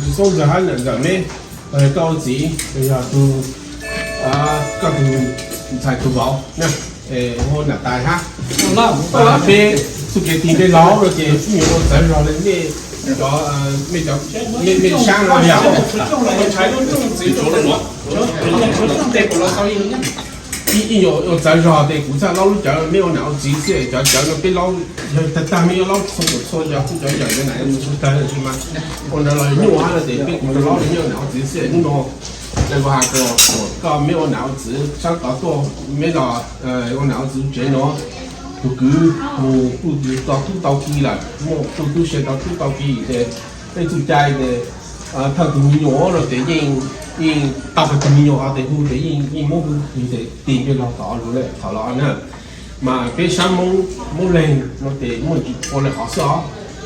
Tsis xoob ntxawg hab nam ntxawm meb, koj ua txiv yog tug, koj tug ntxhais tug vauv na, hu nam tais hab. Peb txuj kev tig peb laug no ces ib nyuag ua txawv zog le mej, mej sab no yog ib nyuag ua txawv zog tes kuv txhaj laub lub cawv meb ua nam ua txiv xwb, cov cawv no peb laub yog tag tag meb yuav laub txhua txhua yog kuj cov yawm cov nam mus txhua tag tsis mas ua ntawd los nyuaj hab no ces peb kuv laub meb ua nam ua txiv xwb. Hnub no le kuv has koj meb ua nam ua txiv sab tod tuaj, meb los ua nam ua txiv tsev no, tug kwv mus kuj tau tub tau ki lawm, muaj tug tub se tau tub tau ki ces peb txuj cai ces thawj tug me nyuam no ces yeej, yeej tau peb tug me nyuam ho tes hu ces yeej, yeej muab hu tes tig peb laug tod lug le thaum los na. Mas peb sab Moob, Moob Leeg no ces muaj ntsis ua le hov xwb os.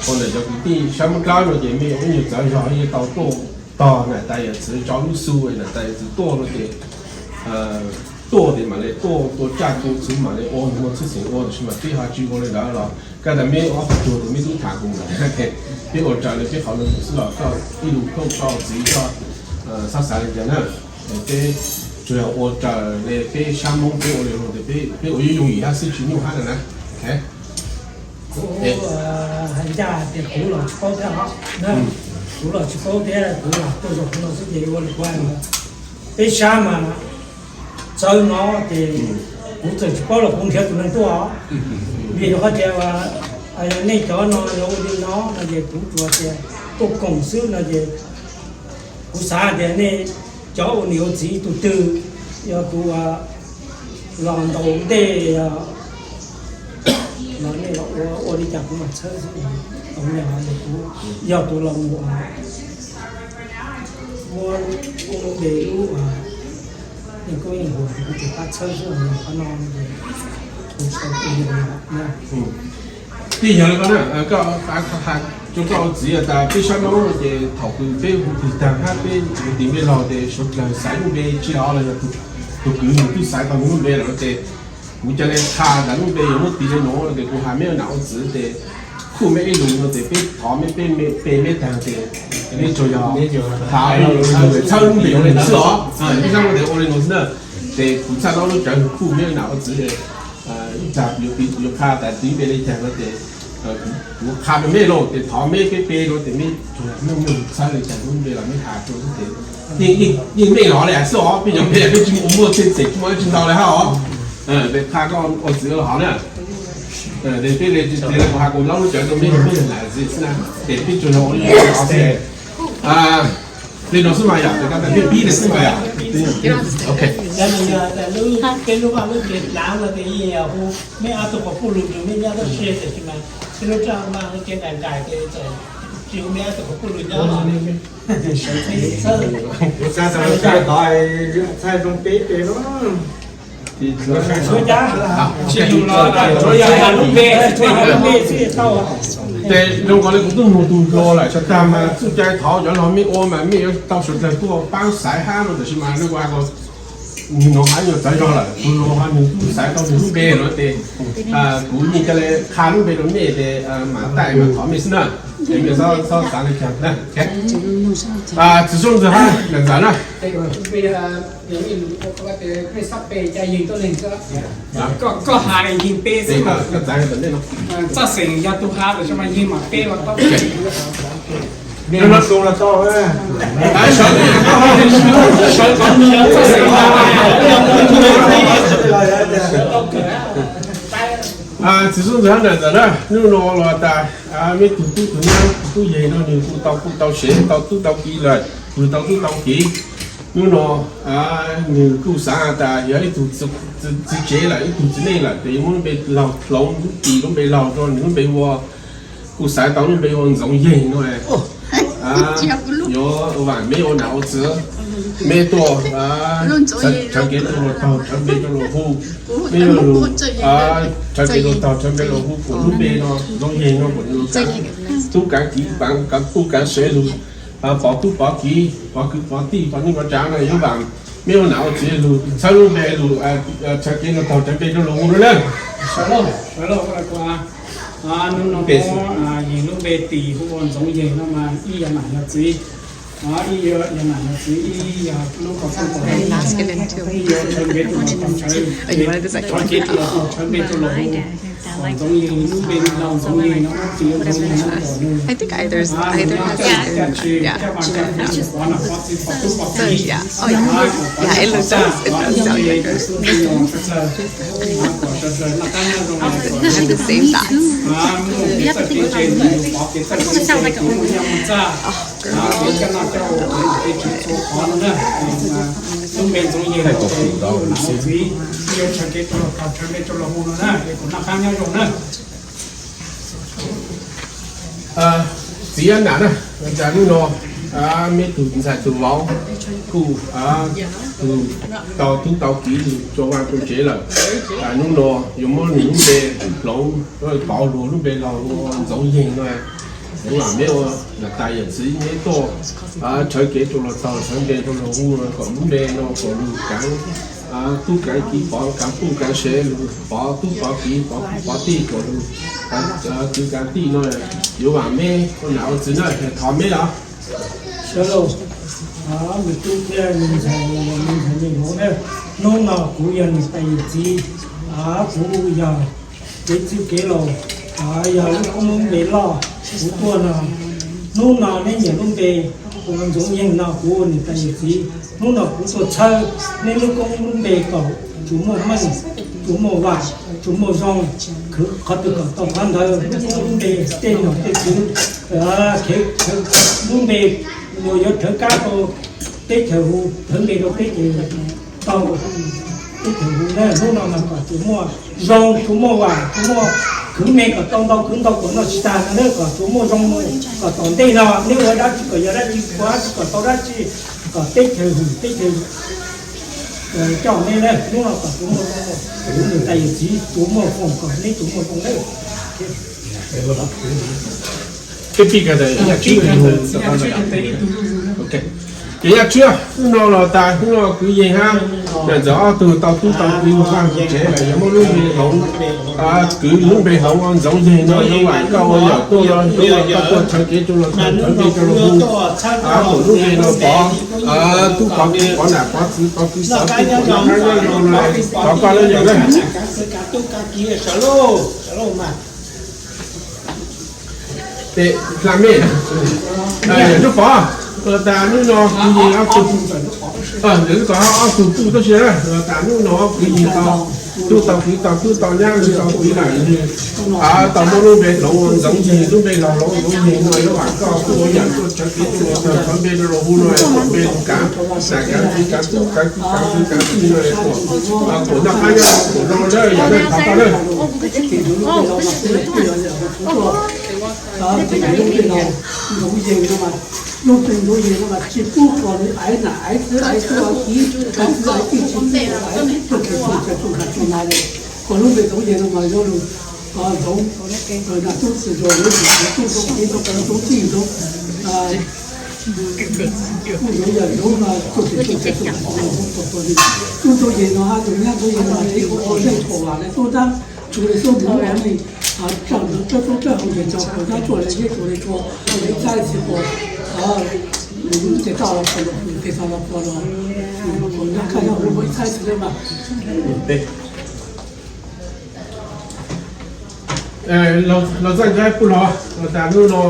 Ua ntawm cov kwv tij sab Moob Dlawb no ces mej ua ib nyuag txawv zog yeej tau tuaj tog nam tais yawm txiv tso lub xu nam tais yawm txiv tuaj no ces tuaj tes mam le tuaj tua tsaj tua txhuv mam le ua, muaj txheeb xeem ua, tab sis mas peb ho tsis ua le ntawd los koj tas meb ob tug tuag tus meb tub tham kuv lawm, peb ua raws le peb qhov lus xwb los koj ib lus koj txiv koj xav xav le cas na. Peb tsuas yog ua raws le peb sab Moob peb ua le lug tes peb ua yooj yooj yim hab xwb tsis nyuaj hab na. Kuv hais ncaj tias kuv los tsis paub thiab os. Kuv los tsis paub thiab, kuv los tuaj zaum no xwb ces ua li kuv hais. Peb sab mas txawv no ces kuv txawm tsis paub los kuv nrhiav tus neeg tuaj os. Vim rau qhov tias nej cov no yog ua li no no ces kuv tsuas tias tuaj koom xwb no ces kuv xav tias nej cov ua niam ua txiv tus twg yog tus los ntaus ntej los nej los ua, ua li cas kuv mam txhawb xwb. Kuv yog tus los mus muab lub npe lub yeej koob yeej huam kuv tsis pab txhawb xwb, qhov no ces kuv tsis tau ua li na. Tij yog li ko na, koj, rua koj ua txiv tas peb sab Moob ces thaum kws peb hu tig tag hab peb hu tig npe laug ces suav dlawg xaiv lub npe tsi los yog tug kwv nws twb xaiv tau nws lub npe lawm ces kuv ca le qha tas lub npe yog muab tig le nuav ces kuv has meb ua nam ua txiv ces khuj meb ib lus no ces peb thov meb, peb pe meb tag ces meb tsuas yog txhawb lub npe ua le nuav xwb os. Peb sab Moob tes ua le nuav xwb na. Ces kuv txhaj laub lub cawv khuj meb ua nam ua txiv ib tag yuav qha tas tig npe le caag no ces kuv qha rua meb lauj ces thov meb peb pe rua ces meb tsuas yog mej txhawb le caag lub npe los meb has rua xwb ces yeej mej los le xwb os, peb cov npe peb tsis mus ua muaj txheej txheem tsis muaj dab tsi ntau le hab os. Ces qha koj ua txiv los hov na. Ces peb le tsis tig le kuv has kuv laub lub cawv rua meb, meb yog nam txiv xwb na. Ces peb tsuas yog ua le nuav xwb. Le nuav xwb mas yom, peb pib le xwb mas yom. Ok. Peb lub vaj lub tsev dlav no ces yeej hu meb ob tug quas puj lug rua mej nyob tub se, tab sis mas peb lub raj vaj lub tsev nqaim nqaim ces tsis hu meb ob tug quas puj lug nyob. Kuv xav tau tod txhaj zoo peb pe no. Tsis yog los tsuav yog lub npe, tsuav yog lub npe xwb tau. Ces zoo nkaus le kuv tub nug tug hluas lawm tag mas txuj cai thov cov laug mej ua mas mej yuav tau suav dlawg tuaj paab xaiv hab no, tab sis mas le kuv has ko nwg nuav hab nyuag txawv zog lawm, tug hluas ho nwg tub xaiv tau nwg lub npe no ces kuv yeej ca le qha lub npe rua mej ces mam taij mam thov mej xwb na. Ces mej txhob xav le caag na. Txiv Soob Ntxwg hab nam ntxawm na. Koj has yeeg pe xwb, txoj xeem yog tug has los mas yeeg mam pe los tau. Txiv Soob Ntxwg hab nam ntxawm na, nub no los tas meb tug tub tug nyab tub yawg no nwg kuj tau, kuj tau sev tau tub tau ki lawm, nwg tau tub tau ki. Nub no nwg kuj xaav tas yog ib tug txiv tsev lawm, ib tug txiv neej lawm, ces yuav muab lub npe laug hloov, lub tis lub npe laug rua nwg lub npe ua, kuj xaiv tau lub npe ua Ntxoov Yeeg no. Yuav vaam meb ua nam ua txiv, meb tuaj txhawv kev tuaj luag taug txhawv npe rua luag hu, meb yuav lug txhawv kev luag taug txhawv npe luag hu kuas lub npe no Ntxoov Yeeg no kuas nwg lug kaav tub kaav kiv, kaav tub kaav sev lug, pov tub pov kiv, pov kwv pov tij, pov neej pov tsav no yuav vaam meb ua nam ua txiv lug txhawb lub npe lug txhawv kev luag taug txhawv npe rua luag hu no na. Hnub no yog lub npe tis hu ua Ntxoov Yeeg no mas ib yog nam yog txiv, ib yog nam yog txiv, ib yog lub ko txooj ko, ib yog tshawb npe rau los tau tshawb, tshawb npe rau los tau tshawb npe rau los hu. Ntxoov Yeeg, lub npe laus Ntxoov Yeeg no muab tis ua Ntxoov Yeeg no kom nws, nws nyob tsis caj tsis thiab mas kom nws pov nam pov txiv pov tub pov kiv, kom pov tub pov tag, kom nws tub npe kom txawj txawj, kom sawv daws noj qab nyob zoo, kom muaj kev txawj kev ntse, yus pov kev txawj kev ntse, kuv muaj nyaj muaj txaj, kuv coj noj coj ua, kuv niam txiv txhua qhov no na. Lub npe Ntxoov Yeeg no ces ib yog nam txiv, ib yog tshawb kev rau los tau tshawb npe rau los hu no na, es kom noj qab nyob zoo na. Txiv ab nam na, cas hnub no meb tus ntxhais tus vauv kuj tau tub tau kiv rau vaj rau tsev lawm. Hnub no yuav muab nws lub npe hloov, pov luag lub npe laus ua Ntxoov Yeeg no. Kuv mam meb ua niam tais yawm txiv meb tuaj tshawb kev rau los tau tshawb npe rau los hu kom lub npe no kom nws kaav tub kaav kiv pov kaav puj kaav sev, pov tub pov kiv pov kwv pov tij kom nws kwv kaav tij no. Yuav vam meb ua nam ua txiv na, thov meb os. Sawv daws, me tub thiab me ntxhais, me ntxhais me vauv na, hnub no kuv yog niam tais yawm txiv, kuv yog kev txwj kev laus, yog lub koob lub npe loj, kuv tuaj no. Hnub no neb nyiam lub npe ua Ntxoov Yeeg no kuv ua niam tais yawm txiv, hnub no kuv tuaj tshawb neb lub koob lub npe kom tsuas muaj meej, tsuas muaj vam, tsuas muaj zoo, khwv qhov twg kom tau qhov ntawd, lub koob lub npe tej nom tej tswv, lub npe uas yuav rhawv kab rau teb chaws hu, rhawv npe rau teb chaws tau, teb chaws hu na, hnub no mas kom tsuas muaj zoo, tsuas muaj vam, tsuas muaj khwv me kom tau ntau, khwv ntau kom noj tsis tag no na, kom tsuas muaj zoo, kom tom ntej no neb ua dab tsi kom yog dab tsi, ua dab tsi kom tau dab tsi, kom teb chaws hwm teb chaws coj neb na, hnub no kom tsuas muaj zoo, kuv niam tais yawm txiv tsuas muaj foom kom neb tsuas muaj zoo na. Peb pib kawm ntawm Yaj Tswb, ces Yaj Tswb, hnub no los tas, hnub no kwv yees hab, ntxawm ob tug tau tub tau kiv mus vaj mus tsev lawm, yuav muab lub npe hloov, kwv lub npe hloov ua Ntxoov Yeeg no, yuav vam koj ua yawm tuaj no, yuav koj tuaj tshawb kev rau los tau tshawb npe rau los hu, kom lub npe no pov tub pov kiv pov nam pov txiv pov kwv pov tij pov noj qab nyob zoo no, thov koj lawm yawm na. Tes hla mej, Ntxawm Pov, tas hnub no kwv yees ob tug, Ntxawm Pov ob tug puj tuaj si na, tas hnub no kwv yees tau tub tau kiv tau tub tau nyab tau kiv lawm, tau muab lub npe hloov ua Ntxoov Yeeg, lub npe los hloov Ntxoov Yeeg no, yuav vam koj tuaj ua yawm tuaj tshawb kev tuaj los tau tshawb npe rau los hu no, tau npe hu kav, nam kav txiv kav tub kav kwv kav kwv kav tij no, kom noj qab nyob zoo, kom zoo lawm yawm na, thov koj na. Lub npe Ntxoov Yeeg no mas, lub npe Ntxoov Yeeg no mas tsis pub kom nws aiv nam aiv txiv aiv tub aiv kiv, aiv kwv aiv tij tsis pub kom aiv tuaj tsis txog txog txog no li. Kom lub npe Ntxoov Yeeg no mas yuav lug Ntxoov, nam tub txwm Ntxoov, Ntxoov tub Ntxoov kiv Ntxoov kwv Ntxoov tij Ntxoov, kuj Ntxoov yawm Ntxoov tuaj tsis txog txog txog li. Lub Ntxoov Yeeg no hab Ntxoov Yeeg no mas tsis ua zeej thaum vam li xub ntab, tsuas li xub ntab ua neej, tsaam ntawd txawj tub txawj hau ces tau kom ntab tuaj li zeb tsuas li tshua, ib txhab tsis pom, ces tau los pom los ces tau los pom los, kom nyob kaj nyob huv ib txhab tsis li mas. Los txawj ntshai puj laug, tas hnub no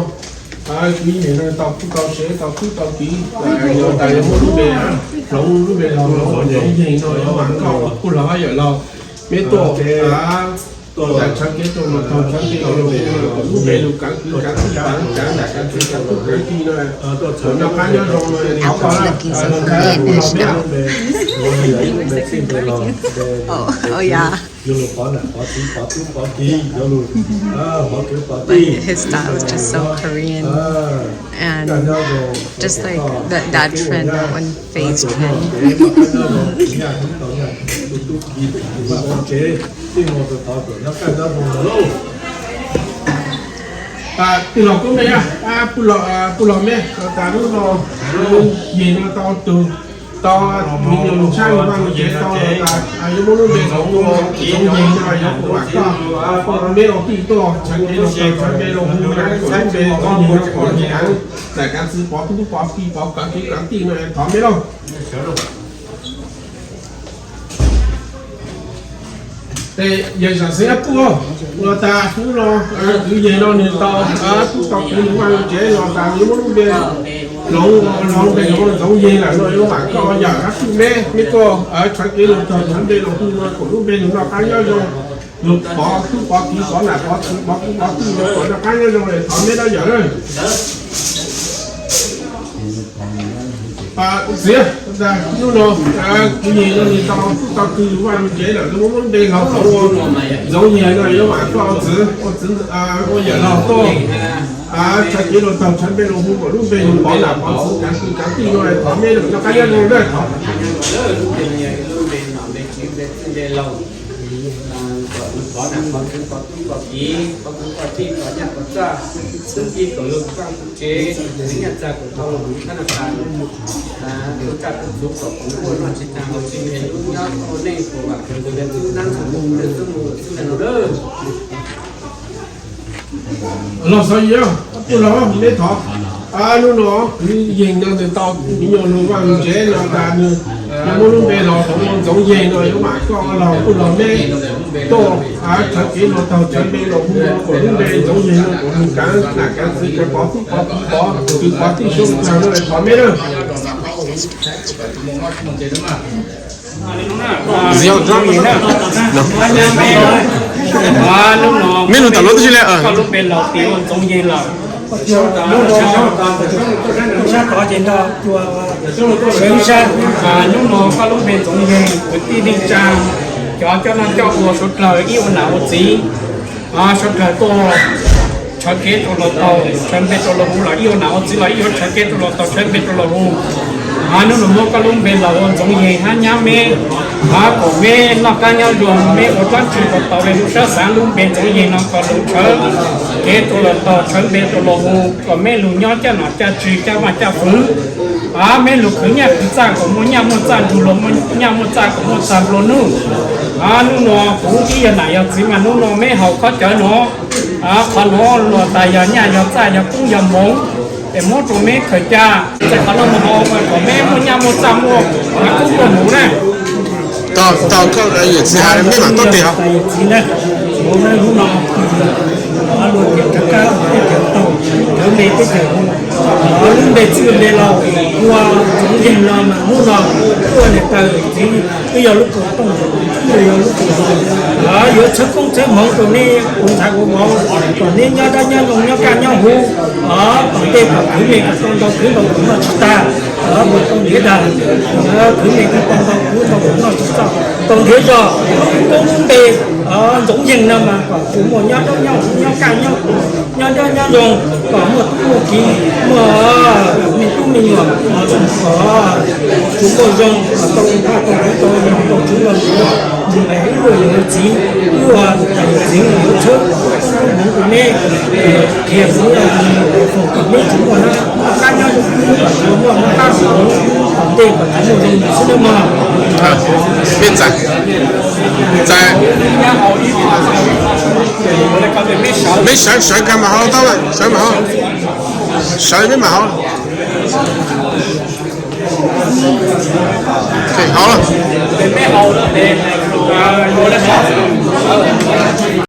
kwv yees no tau tub tau sev tau tub tau kiv, yog tas yuav muab lub npe hloov, lub npe laug hloov Ntxoov Yeeg no yuav vam koj puj laug hab yawm laug, meb tuaj tas tshawb kev tuaj los tau tshawb kev los kom lub npe lug kav kwv kav tij kav nam kav txiv kav tub kav tij no, kom noj qab nyob zoo no, thov koj puj laug meb. Like, his style is just so Korean. And just like that, that trend that went phase ten. Puj laug kub me, puj laug meb, tas hnub no kwv yees no tau tug Tau, me nyuam lug tshaj lug vaj lug tsev tau lawm tas, yuav muab lub npe Zoov Yeeg no yuav kuv vam koj, koj neb ua tij tuaj, tshawv kev lug tau, tshawv npe lug hu, tshawb npe Zoov Yeeg no kom lug kaav, nam kaav txwv, pov tub pov kiv, pov kaav kwv kaav tij no thov meb lauj. Yawm Zam Xeeb Ab Puj, ua tas hnub no kwv Yeeg no nws tau, tub tau kwv lug vaj lug tsev los tas, yuav muab lub npe Zoov, lub npe Zoov Yeeg lawm no yuav vam koj yawm Ab Puj meb, meb tuaj tshawb kev lug tau, tshawb npe lug hu no kom lub npe lug noj qab nyob zoo, lug pov tub pov kiv, pov nam pov txwv, pov tub pov tij no kom noj qab nyob zoo, thov meb dab yawm. Txiv, hnub no kwv Yeeg no nws tau, tau kwv lug vaj lug tsev lawm, muab lub npe Zoov ua Zoov Yeeg no yuav vam koj ua txwv, ua txwv, ua yawm laug tuaj tshawb kev lug tau, tshawb npe lug hu kom lub npe lug pov nam pov txwv, kaav kwv kaav tij no thov meb lug noj qab nyob zoo lawm thov. Pov nam pov txwv, pov tub pov kiv, pov kwv pov tij, pov nyaj pov txaj, txhub tij kom lug vaaj tsev, txhub nyaj txag kom tau lug thab na tas, txhub txaj txhub txuv kom kuv ua noj tsis taag haus tsis nqees, lub nyob ua neej kuas vam khwv ntws le txhub nab txhub mus, le txhub mus txhub le no lawm. Los xav yog, kuj los neb thov. Hnub no kwv Yeeg no nws tau me nyuam lug vaj lug tsev no tas nws yuav muab lub npe los Zoov Yeeg no yuav vam koj los kuj los neb tuaj tshawb kev lug tau, tshawb npe lug hu kom lub npe Zoov Yeeg no kom lug kaav nam kaav txwv, kaav pov tub pov kiv, pov kwv pov tij suav dlawg no thov meb lawm. Meb lug tam luab tib si le, koj lub npe laus tis ua Ntxoov Yeeg lawm. Lub no sab tod ces nrog cua sawv sab. Hnub no koj lub npe Ntxoov Yeeg, kwv tij neej tsa, cov coj noj coj ua suav dlawg ib ua nam ua txiv, suav dlawg tuaj tshawb kev rau los tau, tshawb npe rau los hu los ib ua nam ua txiv los ib yuav tshawb kev rau los tau, tshawb npe rau los hu. Hnub no muab koj lub npe laus ua Ntxoov Yeeg hab nyab meb, kom meb noj qab nyob zoo, meb ua dlaab tsi kom tau le lub sab xaav lub npe Ntxoov Yeeg no kom lug tshawb kev rau los tau, tshawb npe rau los hu, kom meb lug nyob caj nom caj tswg caj vaaj caj fwv. Meb lug khwv nyaj khwv txaj kom muaj nyaj muaj txaj nrug luag, muaj nyaj muaj txaj kom muaj txag nplua nuj. Hnub no kuv ib yog nam yog txiv mas hnub no meb haus khaub cawv no, qhov nuav luag tas yog nyaj yog txaj yog koob yog moov, es muab rua meb khaws ca. Txawm qhov no mus haus kom meb muaj nyaj muaj txaj muaj koob muaj moov na. Tau, tau, koj yawm txiv has meb mam tuaj tes os. Yawm txiv na, hnub no luag tias rov qab teb chaws tau, cov npe teb chaws hu, lub npe txwj npe laus ua Ntxoov Yeeg no mas hnub no ua niam tais txiv twb yog lub kaum tooj, twb yog lub kaum tooj, yuav txhawb koob txhawb hmoov rau neb ua ntxhais ua vauv, kom neb nyob dab nyob zoo nyob kaj nyob huv, tom ntej kom khwv me kom tau ntau khwv ntau kom noj tsis tag, kom tau nrhiav dag, khwv me kom tau ntau khwv ntau kom noj tsis txog, tau nrhiav zog, lub koob lub npe Ntxoov Yeeg no mas kom tsuas muaj nyob dab nyob huv nyob kaj nyob huv nyob dab nyob zoo, kom muaj tub muaj kiv muaj me tub me nyuam, kom tsuas muaj zoo, kom tau ua tau tau tsuv los mus ib luag yawm txiv, ib ua yawm txiv yuav txhawb koob txhawb hmoov rau neb, qhia kuv foom kom neb tsuas muaj noj qab nyob zoo, kom tsuas muaj noj qab zoo, tom ntej kom tsuas muaj zoo xwb nawb mog. Meb txais, txais, meb sawv, sawv kag mam haus tau lawm, sawv mam haus, sawv meb mam haus. Haus lawm.